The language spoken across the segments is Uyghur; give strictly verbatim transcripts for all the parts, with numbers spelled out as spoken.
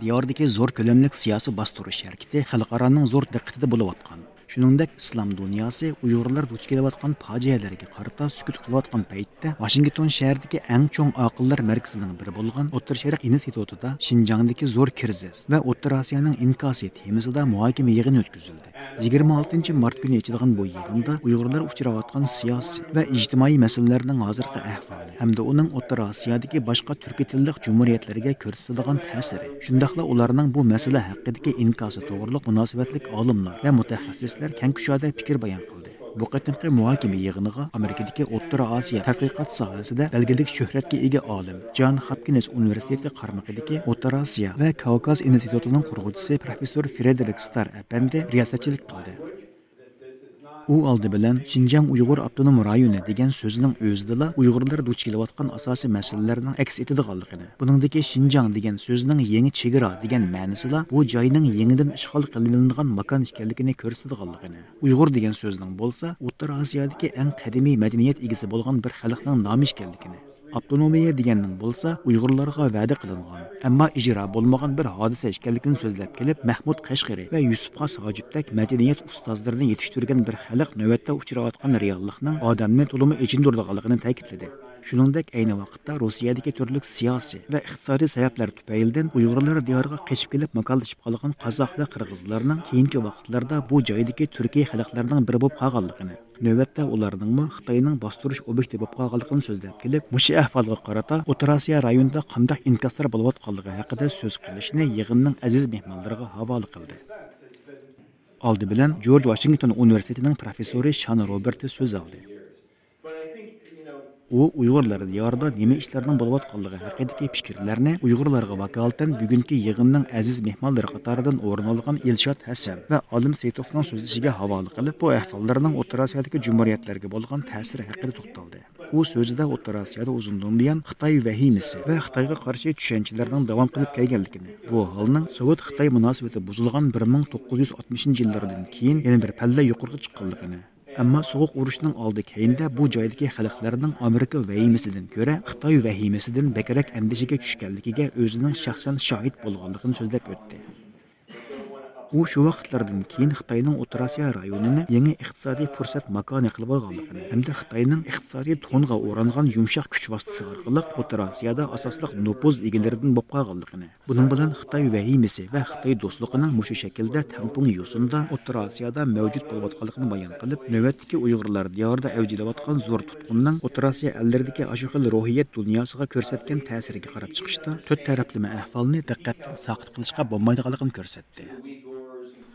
دىيارىدىكى زور كۆلەملىك سىياسىي باستۇرۇش ھەرىكىتى خەلقئارانىڭ زور دىققىتىدە بولۇۋاتقان. شۇنىڭدەك ئىسلام دۇنياسى ئۇيغۇرلار دۇچ كېلىۋاتقان پاجىئەلەرگە قارىتا سۈكۈت قىلىۋاتقان پەيتتە، ۋاشىنگتون شەھىرىدىكى ئەڭ چوڭ ئاقىللار مەركىزىنىڭ بىرى بولغان ئوتتۇرا شەرق ئىنستىتۇتىدا شىنجاڭدىكى زور كىرىزىس ۋە ئوتتۇرا ئاسىيانىڭ ئىنكاسى تېمىسىدا مۇھاكىمە يىغىنى ئۆتكۈزۈلدى. يىگىرمە ئالتىنچى مارت كۈنى ئېچىلغان بۇ يىغىندا ئۇيغۇرلار ئۇچراۋاتقان سىياسىي ۋە ئىجتىمائىي مەسىلىلەرنىڭ ھازىرقى ئەھۋالى ھەمدە ئۇنىڭ ئوتتۇرا ئاسىيادىكى باشقا تۈركىي تىللىق جۇمھۇرىيەتلەرگە كۆرسىتىدىغان تەسىرى، شۇنداقلا ئۇلارنىڭ بۇ مەسىلە ھەققىدىكى ئىنكاسى توغرۇلۇق مۇناسىۋەتلىك ئالىملار ۋە مۇتەخەسسىسلەر كەڭ كۇشادە پىكىر بايان قىلدى. بۇ قېتىمقى مۇھاكىمە يىغىنىغا ئامېرىكىدىكى ئوتتۇرا ئاسىيا تەتقىقات ساھەسىدە بەلگىلىك شۆھرەتكە ئىگە ئالىم، جان ھاپكىنس ئۇنىۋېرسىتېتى قارمىقىدىكى ئوتتۇرا ئاسىيا ۋە كاۋكاز ئىنستىتۇتىنىڭ قۇرغۇچىسى پروفېسسور فرېدېرىك ستار ئەپەندى رىياسەتچىلىك قىلدى. ئۇ ئالدى بىلەن شىنجاڭ ئۇيغۇر ئاپتونوم رايونى دېگەن سۆزنىڭ ئۆزىدىلا ئۇيغۇرلار دۇچ كېلىۋاتقان ئاساسىي مەسىلىلەرنىڭ ئەكس ئېتىدىغانلىقىنى، بۇنىڭدىكى شىنجاڭ دېگەن سۆزنىڭ يېڭى چېگرا دېگەن مەنىسىلا بۇ جاينىڭ يېڭىدىن ئىشغال قىلىنىدىغان ماكان ئىكەنلىكىنى كۆرسىتىدىغانلىقىنى، ئۇيغۇر دېگەن سۆزنىڭ بولسا ئوتتۇرا ئاسىيادىكى ئەڭ قەدىمىي مەدەنىيەت ئىگىسى بولغان بىر خەلقنىڭ نامى ئىكەنلىكىنى، ئاپتونومىيە دېگەننىڭ بولسا ئۇيغۇرلارغا ۋەدە قىلىنغان، ئەمما ئىجرا بولمىغان بىر ھادىسە ئىكەنلىكىنى سۆزلەپ كېلىپ، مەھمۇد قەشقىرى ۋە يۈسۈپ خاس ھاجىپتەك مەدەنىيەت ئۇستازلىرىنى يېتىشتۈرگەن بىر خەلق نۆۋەتتە ئۇچراۋاتقان رېئاللىقنىڭ ئادەمنى تولىمۇ ئېچىندۇرىدىغانلىقىنى تەكىتلىدى. شۇنىڭدەك ئەينى ۋاقىتتا روسىيەدىكى تۈرلۈك سىياسىي ۋە ئىقتىسادىي سەۋەبلەر تۈپەيلىدىن ئۇيغۇرلار دىيارىغا قېچىپ كېلىپ ماكانلىشىپ قالغان قازاق ۋە قىرغىزلارنىڭ كېيىنكى ۋاقىتلاردا بۇ جايدىكى تۈركىي خەلقلەرنىڭ بىرى بولۇپ قالغانلىقىنى، نۆۋەتتە ئۇلارنىڭمۇ خىتاينىڭ باستۇرۇش ئوبيېكتى بولۇپ قالغانلىقىنى سۆزلەپ كېلىپ، مۇشۇ ئەھۋالغا قارىتا ئوتتۇرا ئاسىيا رايونىدا قانداق ئىنكاسلار بولۇۋاتقانلىقى ھەققىدە سۆز قىلىشنى يىغىننىڭ ئەزىز مېھمانلىرىغا ھاۋالە قىلدى. ئالدى بىلەن جورج ۋاشىنگتون ئۇنىۋېرسىتېتىنىڭ پروفېسسورى شان روبېرتى سۆز ئالدى. ئۇ ئۇيغۇرلار دىيارىدا نېمە ئىشلارنىڭ بولۇۋاتقانلىقى ھەققىدىكى پىكىرلەرنى ئۇيغۇرلارغا ۋاكالىتەن بۈگۈنكى يىغىننىڭ ئەزىز مېھمانلىرى قاتارىدىن ئورۇن ئالغان ئىلشات ھەسەن ۋە ئالىم سېيتوفنىڭ سۆزلىشىگە ھاۋالە قىلىپ، بۇ ئەھۋاللارنىڭ ئوتتۇرا ئاسىيادىكى جۇمھۇرىيەتلەرگە بولغان تەسىرى ھەققىدە توختالدى. ئۇ سۆزىدە ئوتتۇرا ئاسىيادا ئۇزۇندىن بۇيان خىتاي ۋەھىمىسى ۋە خىتايغا قارشى چۈشەنچىلەرنىڭ داۋام قىلىپ كەلگەنلىكىنى، بۇ ھالنىڭ سوۋېت خىتاي مۇناسىۋىتى بۇزۇلغان بىر مىڭ توققۇز يۈز ئاتمىشىنچى يىللاردىن كېيىن يەنە بىر پەللە يۇقىرىغا چىققانلىقىنى، ئەمما سوغۇق ئۇرۇشنىڭ ئالدى كەينىدە بۇ جايدىكى خەلقلەرنىڭ ئامېرىكا ۋەھىمىسىدىن كۆرە خىتاي ۋەھىمىسىدىن بەكرەك ئەندىشىگە چۈشكەنلىكىگە ئۆزىنىڭ شەخسەن شاھىت بولغانلىقىنى سۆزلەپ ئۆتتى. ئۇ شۇ ۋاقىتلاردىن كېيىن خىتاينىڭ ئوتتۇرا ئاسىيا رايونىنى يېڭى ئىقتىسادىي پۇرسەت ماكانى قىلىپ ئالغانلىقىنى ھەمدە خىتاينىڭ ئىقتىسادىي تونغا ئورانغان يۇمشاق كۈچ ۋاسىتىسى ئارقىلىق ئوتتۇرا ئاسىيادا ئاساسلىق نوپۇز ئىگىلىرىدىن بولۇپ قالغانلىقىنى، بۇنىڭ بىلەن خىتاي ۋەھىمىسى ۋە خىتاي دوستلۇقىنىڭ مۇشۇ شەكىلدە تەڭپۇڭ يوسۇندا ئوتتۇرا ئاسىيادا مەۋجۇت بولۇۋاتقانلىقىنى بايان قىلىپ، نۆۋەتتىكى ئۇيغۇرلار دىيارىدا ئەۋج ئېلىۋاتقان زور تۇتقۇننىڭ ئوتتۇرا ئاسىيا ئەللىرىدىكى ئاشۇ خىل روھىيەت دۇنياسىغا كۆرسەتكەن تەسىرىگە قاراپ چىقىشتا، تۆت تەرەپلىمە ئەھۋالنى دىققەتتىن ساقىت قىلىشقا بولمايدىغانلىقىنى كۆرسەتتى.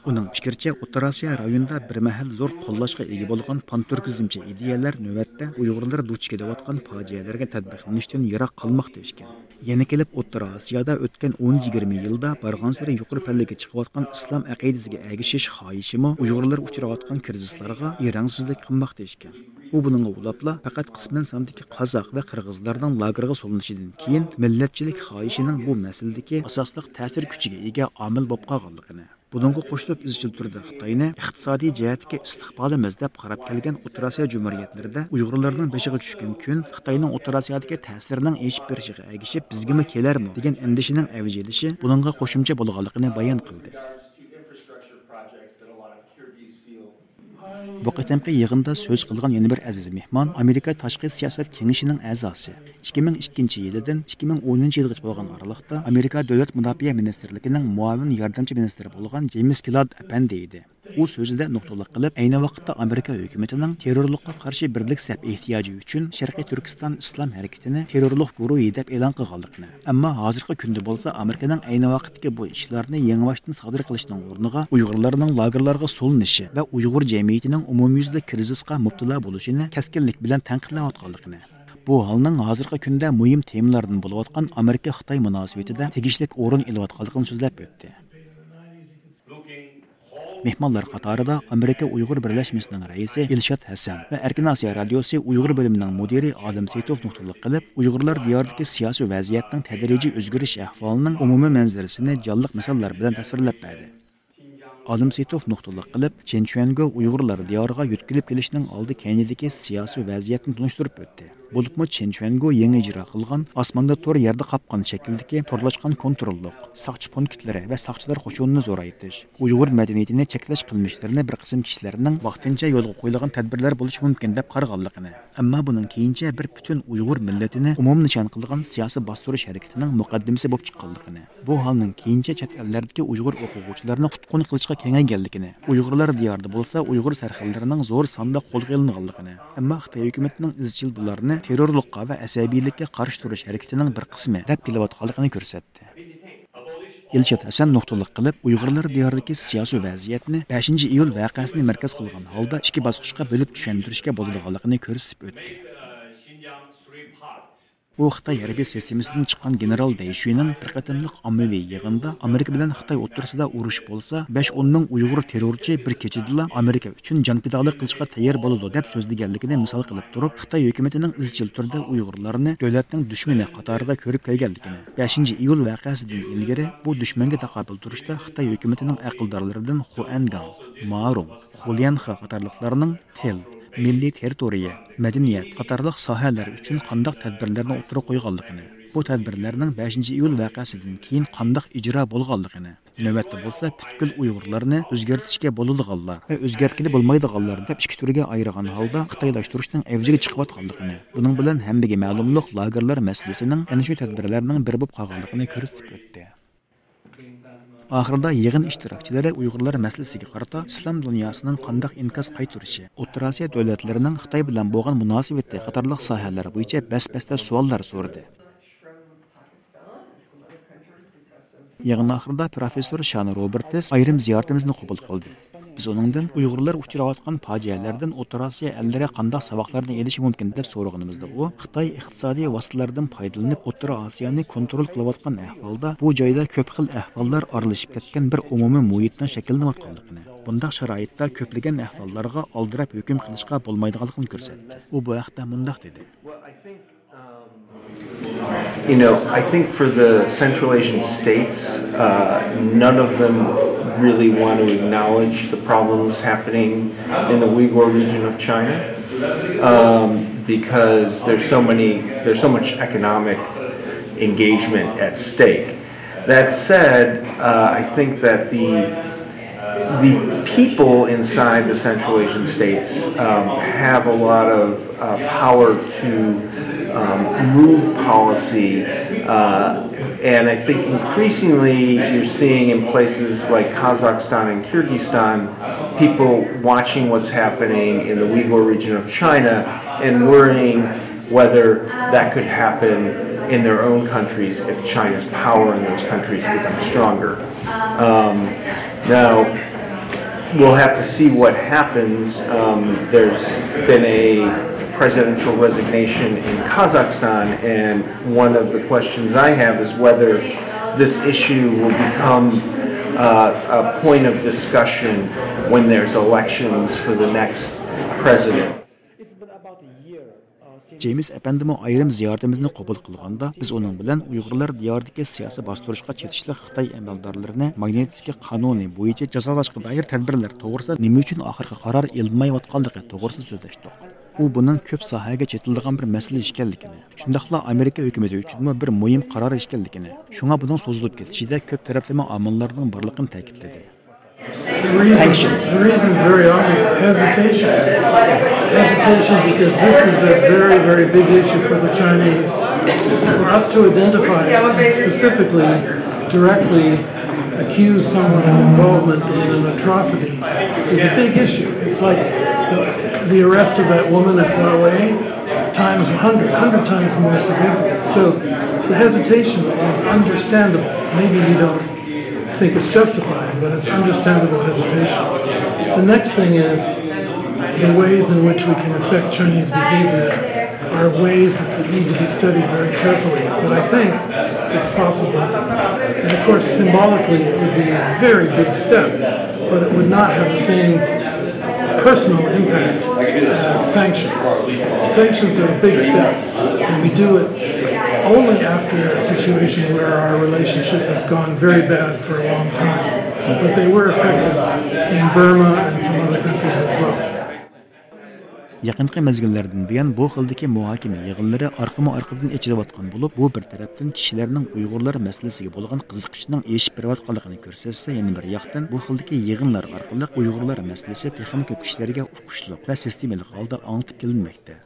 ئۇنىڭ پىكرىچە، ئوتتۇرا ئاسىيا رايونىدا بىر مەھەل زور قوللاشقا ئىگە بولغان پانتۈركىزمچى ئىدىيەلەر نۆۋەتتە ئۇيغۇرلار دۇچ كېلىۋاتقان پاجىئەلەرگە تەتبىقلىنىشتىن يىراق قالماقتا ئىكەن. يەنە كېلىپ ئوتتۇرا ئاسىيادا ئۆتكەن ئون يىگىرمە يىلدا بارغانسېرى يۇقىرى پەللىگە چىقىۋاتقان ئىسلام ئەقىدىسىگە ئەگىشىش خاھىشىمۇ ئۇيغۇرلار ئۇچراۋاتقان كىرىزىسلارغا ئېرەڭسىزلىك قىلماقتا ئىكەن. ئۇ بۇنىڭغا ئۇلاپلا، پەقەت قىسمەن ساندىكى قازاق ۋە قىرغىزلارنىڭ لاگېرغا سولىنىشىدىن كېيىن مىللەتچىلىك خاھىشىنىڭ بۇ مەسىلىدىكى ئاساسلىق تەسىر كۈچىگە ئىگە ئامىل بولۇپ قالغانلىقىنى، بۇنىڭغا قوشۇلۇپ ئىزچىل تۈردە خىتاينى ئىقتىسادىي جەھەتتىكى ئىستىقبالىمىز دەپ قاراپ كەلگەن ئوتتۇرا ئاسىيا جۇمھۇرىيەتلىرىدە ئۇيغۇرلارنىڭ بېشىغا چۈشكەن كۈن خىتاينىڭ ئوتتۇرا ئاسىيادىكى تەسىرىنىڭ ئېشىپ بېرىشىغا ئەگىشىپ بىزگىمۇ كېلەرمۇ دېگەن ئەندىشىنىڭ ئەۋج ئېلىشى بۇنىڭغا قوشۇمچە بولغانلىقىنى بايان قىلدى. بۇ قېتىمقى يىغىندا سۆز قىلغان يەنە بىر ئەزىز مېھمان ئامېرىكا تاشقى سىياسەت كېڭىشىنىڭ ئەزاسى، ئىككى مىڭ ئىككىنچى يىلىدىن ئىككى مىڭ ئونىنچى يىلغىچە بولغان ئارىلىقتا ئامېرىكا دۆلەت مۇداپىئە مىنىستىرلىكىنىڭ مۇئاۋىن ياردەمچى مىنىستىرى بولغان جېيمىس كىلاد ئەپەندى ئىدى. ئۇ سۆزىدە نۇقتىلىق قىلىپ، ئەينى ۋاقىتتا ئامېرىكا ھۆكۈمىتىنىڭ تېررورلۇققا قارشى بىرلىك سەپ ئېھتىياجى ئۈچۈن شەرقىي تۈركىستان ئىسلام ھەرىكىتىنى تېررورلۇق گۇرۇھى دەپ ئېلان قىلغانلىقىنى، ئەمما ھازىرقى كۈندە بولسا ئامېرىكىنىڭ ئەينى ۋاقىتتىكى بۇ ئىشلارنى يېڭىباشتىن سادىر قىلىشنىڭ ئورنىغا ئۇيغۇرلارنىڭ لاگېرلارغا سولىنىشى ۋە ئۇيغۇر جەمئىيىتىنىڭ ئومۇميۈزلۈك كىرىزىسقا مۇپتىلا بولۇشىنى كەسكىنلىك بىلەن تەنقىدلەۋاتقانلىقىنى، بۇ ھالنىڭ ھازىرقى كۈندە مۇھىم تېمىلاردىن بولۇۋاتقان ئامېرىكا-خىتاي مۇناسىۋىتىدە تېگىشلىك ئورۇن ئېلىۋاتقانلىقىنى سۆزلەپ ئۆتتى. مېھمانلار قاتارىدا ئامېرىكا ئۇيغۇر بىرلەشمىسىنىڭ رەئىسى ئىلشات ھەسەن ۋە ئەركىن ئاسىيا رادىيوسى ئۇيغۇر بۆلۈمىنىڭ مۇدىرى ئادەم سېيتوف نۇقتىلىق قىلىپ، ئۇيغۇرلار دىيارىدىكى سىياسىي ۋەزىيەتنىڭ تەدرىجىي ئۆزگىرىش ئەھۋالىنىڭ ئومۇمىي مەنزىرىسىنى جانلىق مىساللار بىلەن تەسۋىرلەپ بەردى. ئالىم سېيىتوف نۇقتىلىق قىلىپ، چېن چۈەنگو ئۇيغۇرلار دىيارىغا يۆتكىلىپ كېلىشنىڭ ئالدى كەينىدىكى سىياسىي ۋەزىيەتنى تونۇشتۇرۇپ ئۆتتى. بولۇپمۇ چېن چۈەنگو يېڭى ئىجرا قىلغان ئاسماندا تور، يەردە قاپقان شەكىلدىكى تورلاشقان كونتروللۇق، ساقچى پونكىتلىرى ۋە ساقچىلار قوشۇنىنى زورايتىش، ئۇيغۇر مەدەنىيىتىنى چەكلەش قىلمىشلىرىنى بىر قىسىم كىشىلەرنىڭ ۋاقتىنچە يولغا قويۇلغان تەدبىرلەر بولۇشى مۇمكىن دەپ قارىغانلىقىنى، ئەمما بۇنىڭ كېيىنچە بىر پۈتۈن ئۇيغۇر مىللىتىنى ئومۇمنىشان قىلغان سىياسىي باستۇرۇش ھەرىكىتىنىڭ مۇقەددىمىسى بولۇپ چىققانلىقىنى، بۇ ھالنىڭ كېيىنچە چەت ئەللەردىكى ئۇيغۇر ئوقۇغۇچىلارنى تۇتقۇن قىلىشقا كېڭەيگەنلىكىنى، ئۇيغۇرلار دىيارىدا بولسا ئۇيغۇر سەرخىللىرىنىڭ زور ساندا قولغا ئېلىنغانلىقىنى، ئەمما خىتاي ھۆكۈمىتىنىڭ ئىزچىل بۇلارنى تېررورلۇققا ۋە ئەسەبىيلىككە قارشى تۇرۇش ھەرىكىتىنىڭ بىر قىسمى دەپ كېلىۋاتقانلىقىنى كۆرسەتتى. ئىلشات ھەسەن نۇقتىلىق قىلىپ، ئۇيغۇرلار دىيارىدىكى سىياسىي ۋەزىيەتنى بەشىنچى ئىيۇل ۋەقەسىنى مەركەز قىلغان ھالدا ئىككى باسقۇچقا بۆلۈپ چۈشەندۈرۈشكە بولىدىغانلىقىنى كۆرسىتىپ ئۆتتى. ئۇ خىتاي ھەربىي سىستېمىسىدىن چىققان گېنېرال دەي شۈنىڭ بىر قېتىملىق ئاممىۋى يىغىندا ئامېرىكا بىلەن خىتاي ئوتتۇرىسىدا ئۇرۇش بولسا، بەش-ئون مىڭ ئۇيغۇر تېررورچى بىر كېچىدىلا ئامېرىكا ئۈچۈن جان پىدالىق قىلىشقا تەييار بولىدۇ، دەپ سۆزلىگەنلىكىنى مىسال قىلىپ تۇرۇپ، خىتاي ھۆكۈمىتىنىڭ ئىزچىل تۈردە ئۇيغۇرلارنى دۆلەتنىڭ دۈشمىنى قاتارىدا كۆرۈپ كەلگەنلىكىنى، بەشىنچى ئىيۇل ۋەقەسىدىن ئىلگىرى بۇ دۈشمەنگە تاقابىل تۇرۇشتا خىتاي ھۆكۈمىتىنىڭ ئەقىلدارلىرىدىن خۇەنگاڭ، مارۇڭ، خۇليەنخې قاتارلىقلارنىڭ تىل، مىللىي تېررىتورىيە، مەدەنىيەت قاتارلىق ساھەلەر ئۈچۈن قانداق تەدبىرلەرنى ئوتتۇرىغا قويغانلىقىنى، بۇ تەدبىرلەرنىڭ بەشىنچى ئىيۇل ۋەقەسىدىن كېيىن قانداق ئىجرا بولغانلىقىنى، نۆۋەتتە بولسا پۈتكۈل ئۇيغۇرلارنى ئۆزگەرتىشكە بولىدىغانلار ۋە ئۆزگەرتكىلى بولمايدىغانلار دەپ ئىككى تۈرگە ئايرىغان ھالدا خىتايلاشتۇرۇشنىڭ ئەۋجىگە چىقىۋاتقانلىقىنى، بۇنىڭ بىلەن ھەممىگە مەلۇملۇق لاگېرلار مەسىلىسىنىڭ ئەنە شۇ تەدبىرلەرنىڭ بىرى بولۇپ قالغانلىقىنى كۆرسىتىپ ئۆتتى. ئاخىرىدا يىغىن ئىشتىراكچىلىرى ئۇيغۇرلار مەسىلىسىگە قارىتا ئىسلام دۇنياسىنىڭ قانداق ئىنكاس قايتۇرۇشى، ئوتتۇرا ئاسىيا دۆلەتلىرىنىڭ خىتاي بىلەن بولغان مۇناسىۋىتى قاتارلىق ساھەلەر بويىچە بەس-بەستە سوئاللار سورىدى. يىغىن ئاخىرىدا پروفېسسور شانا روبېرتس ئايرىم زىيارىتىمىزنى قوبۇل قىلدى. بىز ئۇنىڭدىن ئۇيغۇرلار ئۇچراۋاتقان پاجىئەلەردىن ئوتتۇرا ئاسىيا ئەللىرى قانداق ساۋاقلارنى ئېلىشى مۇمكىن دەپ سورىغىنىمىزدا، ئۇ خىتاي ئىقتىسادىي ۋاسىتىلەردىن پايدىلىنىپ ئوتتۇرا ئاسىيانى كونترول قىلىۋاتقان ئەھۋالدا، بۇ جايدا كۆپ خىل ئەھۋاللار ئارىلىشىپ كەتكەن بىر ئومۇمىي مۇھىتنىڭ شەكىللىنىۋاتقانلىقىنى، بۇنداق شارائىتتا كۆپلىگەن ئەھۋاللارغا ئالدىراپ ھۆكۈم قىلىشقا بولمايدىغانلىقىنى كۆرسەتتى. ئۇ بۇ ھەقتە مۇنداق دېدى. You know, I think for the Central Asian states, uh, none of them really want to acknowledge the problems happening in the Uyghur region of China, um, because there's so many, there's so much economic engagement at stake. That said, uh, I think that the the people inside the Central Asian states um, have a lot of uh, power to um, move policy. Uh, and I think increasingly you're seeing in places like Kazakhstan and Kyrgyzstan, people watching what's happening in the Uyghur region of China and worrying whether that could happen in their own countries if China's power in those countries becomes stronger. Um, now, we'll have to see what happens. Um, there's been a presidential resignation in Kazakhstan, and one of the questions I have is whether this issue will become uh, a point of discussion when there's elections for the next president. جېيمىس ئەپەندىمۇ ئايرىم زىيارىتىمىزنى قوبۇل قىلغاندا، بىز ئۇنىڭ بىلەن ئۇيغۇرلار دىيارىدىكى سىياسىي باستۇرۇشقا چېتىشلىق خىتاي ئەمەلدارلىرىنى ماگنىتسكىي قانۇنى بويىچە جازالاشقا دائىر تەدبىرلەر توغرىسىدا نېمە ئۈچۈن ئاخىرقى قارار ئېلىنمايۋاتقانلىقى توغرىسىدا سۆزلەشتۇق. ئۇ بۇنىڭ كۆپ ساھەگە چېتىلىدىغان بىر مەسىلە ئىكەنلىكىنى، شۇنداقلا ئامېرىكا ھۆكۈمىتى ئۈچۈنمۇ بىر مۇھىم قارار ئىكەنلىكىنى، شۇڭا بۇنىڭ سوزۇلۇپ كېتىشىدە كۆپ تەرەپلىمە ئامىللارنىڭ بارلىقىنى تەكىتلىدى. The reasons, the reason's very obvious. Hesitation. Hesitation because this is a very, very big issue for the Chinese. For us to identify and specifically, directly accuse someone of involvement in an atrocity is a big issue. It's like the, the arrest of that woman at Huawei times a hundred, hundred times more significant. So the hesitation is understandable. Maybe you don't think it's justified, but it's understandable hesitation. The next thing is the ways in which we can affect Chinese behavior are ways that need to be studied very carefully, but I think it's possible. And of course, symbolically, it would be a very big step, but it would not have the same personal impact as sanctions. Sanctions are a big step, and we do it only after a situation where our relationship has gone very bad for a long time. But they were effective in Burma and some other countries as well. يېقىنقى مەزگىللەردىن بۇيان بۇ خىلدىكى مۇھاكىمە يىغىنلىرى ئارقىمۇ ئارقىدىن ئېچىلىۋاتقان بولۇپ، بۇ بىر تەرەپتىن كىشىلەرنىڭ ئۇيغۇرلار مەسىلىسىگە بولغان قىزىقىشىنىڭ ئېشىپ بېرىۋاتقانلىقىنى كۆرسەتسە، يەنە بىر ياقتىن بۇ خىلدىكى يىغىنلار ئارقىلىق ئۇيغۇرلار مەسىلىسى تېخىمۇ كۆپ كىشىلەرگە ئۇقۇشلۇق ۋە سىستېمىلىق ھالدا ئاڭلىتىپ كېلىنمەكتە.